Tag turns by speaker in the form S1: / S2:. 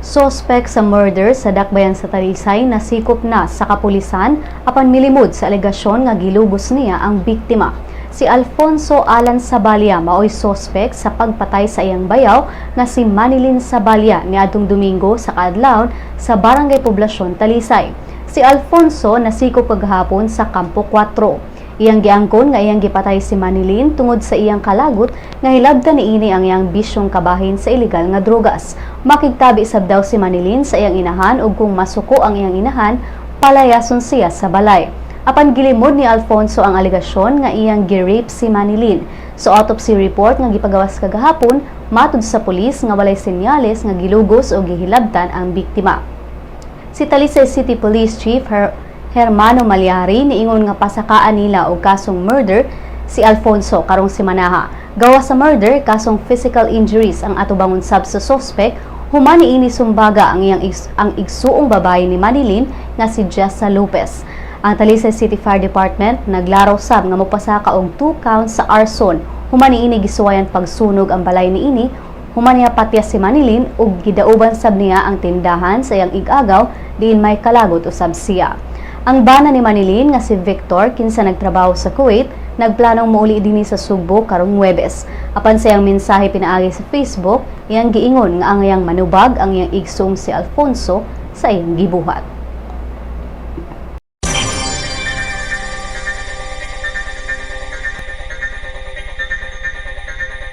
S1: Sospek sa murder sa Dakbayan sa Talisay nasikop na sa kapulisan apan milimod sa alegasyon nga gilugos niya ang biktima. Si Alfonso Alan Sabalia maoy sospek sa pagpatay sa iyang bayaw nga si Manilyn Sabalia niadtong Domingo sa kaadlawon sa Barangay Poblasyon, Talisay. Si Alfonso nasikop kagahapon sa Kampo 4. Iyang giangkon nga iyang gipatay si Manilyn tungod sa iyang kalagot nga hilabtan niini ang iyang bisyong kabahin sa ilegal nga drogas. Makigtabi sab daw si Manilyn sa iyang inahan ug kung masuko ang iyang inahan, palayason siya sa balay. Apan gilimod ni Alfonso ang alegasyon nga iyang gi-rape si Manilyn. Sa autopsy report nga gipagawas kagahapon, matud sa pulis nga walay senyales nga gilugos o gihilabtan ang biktima. Si Talisay City Police Chief Hermano Malyari niingon nga pasakaan nila og kasong murder si Alfonso karong semanaha. Gawas sa murder, kasong physical injuries ang atubangon sab sa suspect human niini sumbaga ang igsuong babae ni Manilyn nga si Jessa Lopez. Ang Talisay City Fire Department naglaraw sab nga mopasaka og 2 counts sa arson human niini gisuwayan pagsunog ang balay niini human niya patyas si Manilyn ug gidauban sab niya ang tindahan sa iyang igagaw diin may kalagot usab siya. Ang bana ni Manilyn nga si Victor, kinsa nagtrabaho sa Kuwait, nagplanong mouli dinhi sa Sugbo karong Huwebes. Apan sa iyang mensahe pinaagi sa Facebook, iyang giingon nga angayang manubag ang iyang igsoong si Alfonso sa iyang gibuhat.